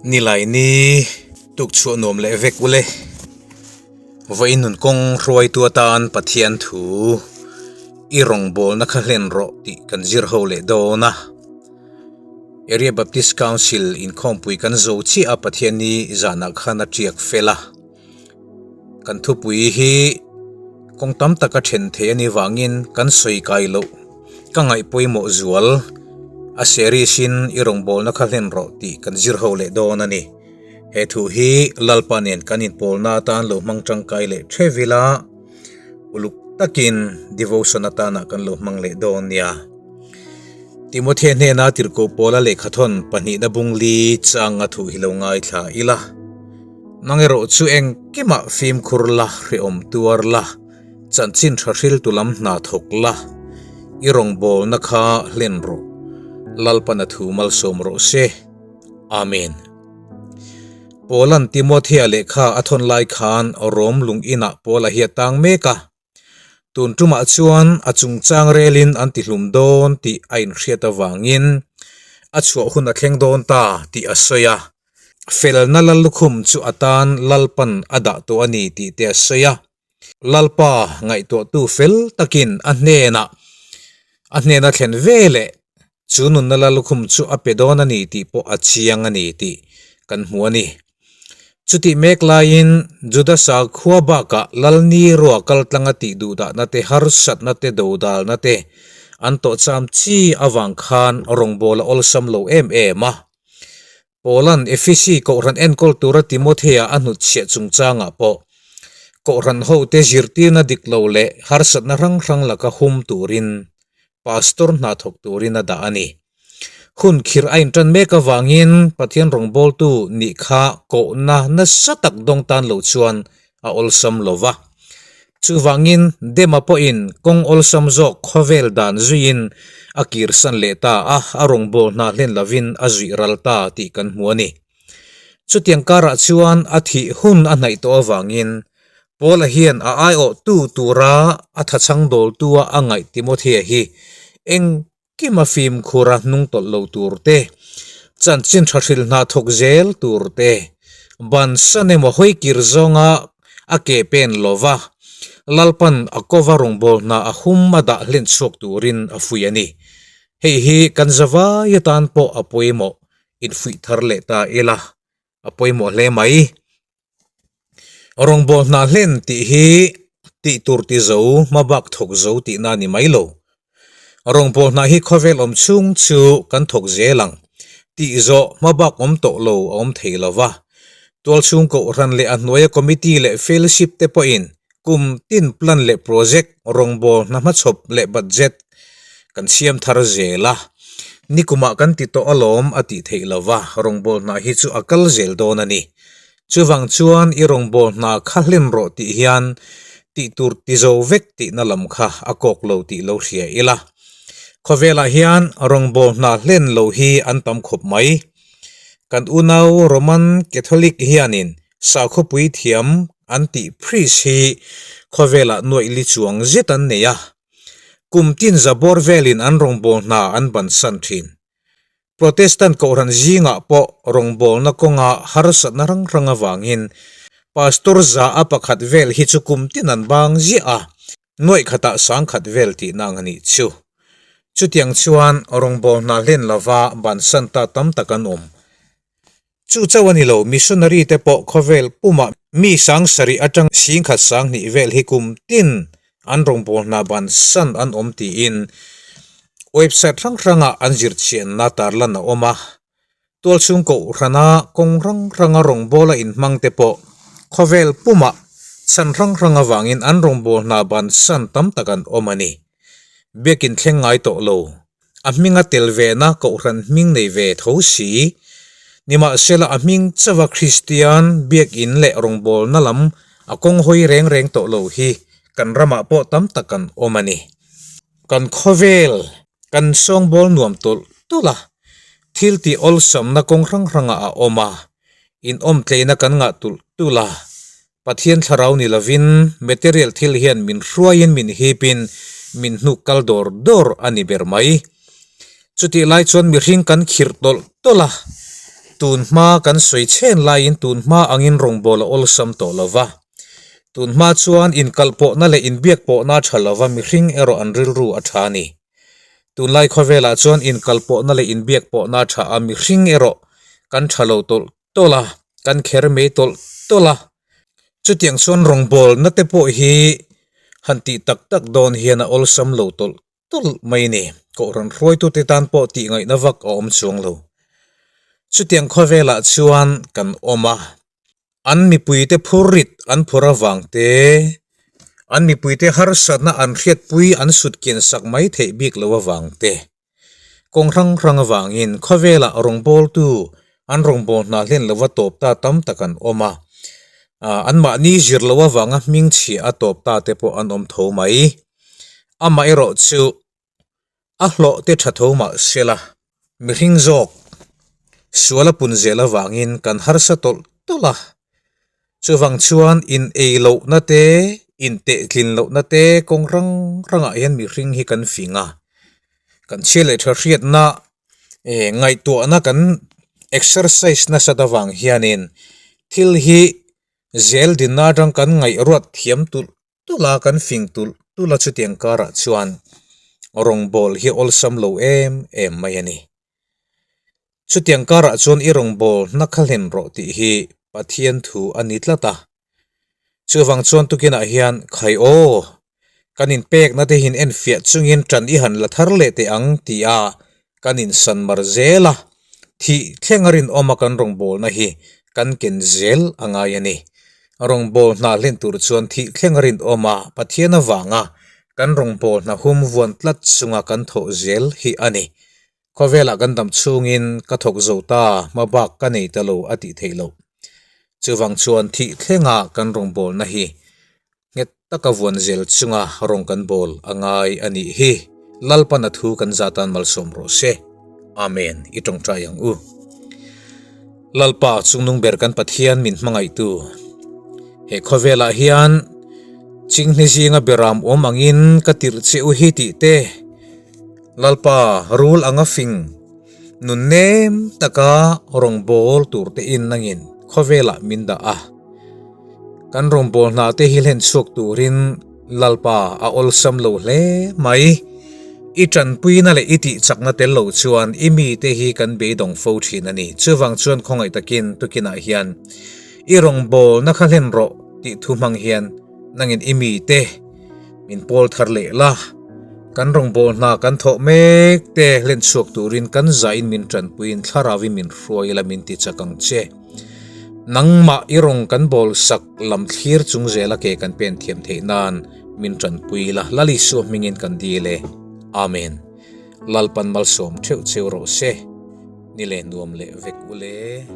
Nilaini tuk chhuah nuam leh vek ule. Vawiin nun kawng hruaitu atan Pathian thu i rawngbawlna kha hlen rawh tih kan zir ho leh dawn a. Area Baptist Council inkhawmpui kan zo chiah a Pathianni zanah khan a tiak fel a. Kan thupui hi kawng tam taka then thei a nih vangin kan sawi kai loh ka ngaih pawimawh zual a series in i rawngbawlna kha hlen rawh tih kan zir ho leh dawn a ni. He thu hi Lalpa nen kan inpawlna atan lo hmang tangkai leh theuh ila uluk takin devotion atana kan lo hmang leh dawn nia. Timothea hnena tirhkoh pawla lehkhathawn pahnihna bungli changa thu hi lo ngaithla ila. Nang erawh chu engkimah fimkhur la, hrehawm tuar la, chanchin tha hriltu lam hna thawk la, i rawngbawlna kha hlen rawh. Lalpan a thu malsawm rawh se. Amen. Paula'n Timothea lehkha a thawn lai khan Rom lung inah Paula hi a tang mek a. Tun tumah chuan a chungchang relin an tihlum dawn tih a inhriat avangin a chhuah hun a thleng dawn ta tih a sawi a. Felna Lallukhum chu a tan Lalpan a dah tawh a ni tih te a sawi a. Lalpa ngaihtuahtu fel takin a hnenah a hnena thlen veleh Chu nunna Lallukhum chu a pe dawn a ni tih pawh a chiang a ni tih kan hmu a ni. Chutih mek laiin Juda sakhua bakah Lalni rua kaltlanga tih duhdahna te, harsatna te, dodalna te an tawhcham chi avang khan rawngbâwl a awlsam lo em em a. Paula'n Efesi kohhran enkawl tura Timothea a hnutchhiah chungchangah pawh kohhran hote zirtirna dik lo leh harsatna hrang hrang laka hum turin pastor hna thawk turin a dah a ni. Hun khirh a intan mek avangin Pathian rawngbawltu nih kha kohna nasa tak dawng tan lo chuan a awlsam lo va. Chuvangin Dema pawhin kawng awlsam zawk khawvel dan zuiin a kirsan leh ta a, a rawngbâwl hna hlen lovin a zuih ral ta tih kan hmu a ni. Chutiang karah chuan a thih hun a hnaih tawh avangin Paula hian a aiawhtu tura a thachhang dawltua a ngaih Timothea hi eng Kima fimkhur a hnung tawlh lo tur te, chanchin tha hrilh hna thawk zel tur te, bansan emaw hawi kir zawnga a ke pen lo va, Lalpan a kova rawngbâwl hna a hum a dah hlen chhuak turin a fuih a ni. Hei hi kan zavai atan pawh a pawimawh infuih thar leh ta ila a pawimawh hle mai. Rawngbâwl hna hlen tih hi tih tur ti zo, hmabak thawk zo tihna a ni mai lo. Rawngbâwl hna hi khawvel awm chhung chu kan thawk zel ang. Tih zawh hmabak awm tawh lo a awm thei lo va. Tualchhung Kohhran leh a hnuaia committee leh fellowship te pawhin kum tin plan leh project rawngbâwl hna hmachhawp leh budget kan siam thar zel a. Nikumah kan ti tawh alawm a tih theih lo va, rawngbâwl hna hi chu a kal zel dawn a ni. Chuvang chuan i rawngbâwl hna kha hlen rawh tih hian tih tur ti zo vek tihna lam kha a kawk lo tih lo hria ila. Khawvelah hian rawngbâwl hna hlen lo hi an tam khawp mai. Kan unau Roman Catholic hianin sakhawpui thiam an tih priest hi khawvelah nuaih li chuang zet an nei a. Kum tin za bawr velin an rawngbâwl hna an bansan thin. Protestant kohhran zingah pawh rawngbawlna kawnga harsatna hrang hrang avangin Pastor za a pakhat vel hi chu kum tin an bang ziah a, nuaih khatah sangkhat vel tihna ang a nih chu. Chutiang chuan rawngbawlna hlen lova bansan ta tam tak an awm. Chu chauh a ni lo, missionary te pawh khawvel pumah mi sang sarih atang singkhat sanghnih vel hi kum tin an rawngbawlna bansan an awm tiin website hrang hrangah an zirchhianna tarlan a awm a. Tualchhung kohhrana kawng hrang hranga rawngbawla inhmang te pawh khawvel pumah chhan hrang hrang avangin an rawngbawlna bansan tam tak an awm a ni. Biakin thleng ngai tawh lo. A hminga tel vena kohhran hming nei ve tho si. Nimahsela a hming chauha Kristian biakin leh rawngbawlna lam a kawng hawi reng reng tawh lo hi kan ramah pawh tam tak kan awm a ni. Kan khawvel kan sawngbawl nuam tawlh tawlh a, thil tih awlsamna kawng hrang hrangah a awm a, inawmtleina kan ngah tulh tulh a, Pathian thlarau ni lovin material thil hian min hruaiin min hipin min hnuk kal dawr dawr a ni ber mai. Chutih lai chuan mihring kan khirh tawlh tawlh a. Tun hma kan sawi chhen laiin tun hma angin rawngbawl a awlsam tawh lo va. Tun hma chuan inkalhpawhna leh inbiakpawhna a tha lo va, mihring erawh an rilru a tha a ni. Tunlai khawvelah chuan inkalpawhna leh inbiakpawhna a tha a, mihring erawh kan tha lo tawlh tawlh a, kan kher mai tawlh tawlh a. Chutiang chuan rawngbawlna te pawh hi han tih tak tak dawn hian a awlsam lo tawlh tawlh mai a ni. Kohhran hruaitute tan pawh tih ngaihna vak a awm chuang lo. Chutiang khawvelah chuan kan awm a. An mipuite phurrit an phur avang te, an mipuite harsatna an hriatpui an sutkian sak mai theih bik lo avang te, kawng hrang hrang avangin khawvelah rawngbawltu an rawngbâwl hna hlen lova tawp ta tam tak an awm a, anmahni zir lo avanga hmingchhia a tawp ta te pawh an awm tho mai. Amaherawhchu A hlawh te tha tho mah sela, mihring zawk sual a pun zel avangin kan harsa tawlh tawlh a. Chuvang chuan in ei lohna te, in tehtlin lohna te kawng hrang hrangah hian mihring hi kan fing a. Kan chhia leh tha hriatna eh ngaihtuahna kan exercise nasat avang hianin thil hi zel dinna atang kan ngaihruat thiam tulh tulh a, kan fing tulh tulh a chutiang karah chuan rawngbawl hi awlsam lo em em mai a ni. Chutiang karah chuan i rawngbawl hna kha hlen rawh tih hi Pathian thu a ni tlat a. Chuvang chuan tukinah hian khai aw, kan inpekna te hin enfiah chungin ṭan i han la thar leh teh ang ti a kan insan mar zel a, thih thleng a rinawm a kan rawngbawlna hi kan ken zel a ngai a ni. Rawngbâwl hna hlen tur chuan thih thleng a rinawm a, Pathian avanga kan rawngbâwl hna hum vuan tlat chunga kan thawh zel hi a ni. Khawvelah kan dam chhungin ka thawk zo ta, hma bak ka nei ta lo a tih theih loh. Chuvang chuan thih thlenga kan rawngbâwlna hi Nghet taka vuan zel chunga rawng kan bawl a ngai a nih hi. Lalpan a thu kan zatan malsawm rawh se. Amen. I tawngtai ang u. Lalpa chungnung ber kan Pathian min hmangaihtu. He khawvelah hian Chinghni zinga beram awm angin ka tirh che u hi tih te, Lalpa rul anga fing nun nem taka rawng bawl tur te in nangin khawvelah min dah a. Kan rawngbâwl hna te hi hlen chhuak turin Lalpa a awlsam lo hle mai. I ṭanpuina leh i tihchakna tel lo chuan i mite hi kan beidawng fo ṭhin a ni. Chuvang chuan khawngaih takin tukinah hian i rawngbâwlna kha hlen rawh tih thu hmang hian nangin i mite min pawl thar leh la. Kan rawngbâwl hna kan thawh mek te hlen chhuak turin kan zahin min ṭanpuiin thlarauin min hruai la min tichak ang che. Nangmah i rawng kan bawl sak lam thlir chung zela ke kan pen thiam theih nan min tanpui la, Lal Isua hmingin kan dil e. Amen. Lalpan malsawm theuh cheu rawh se. Ni leh nuam leh vek ule.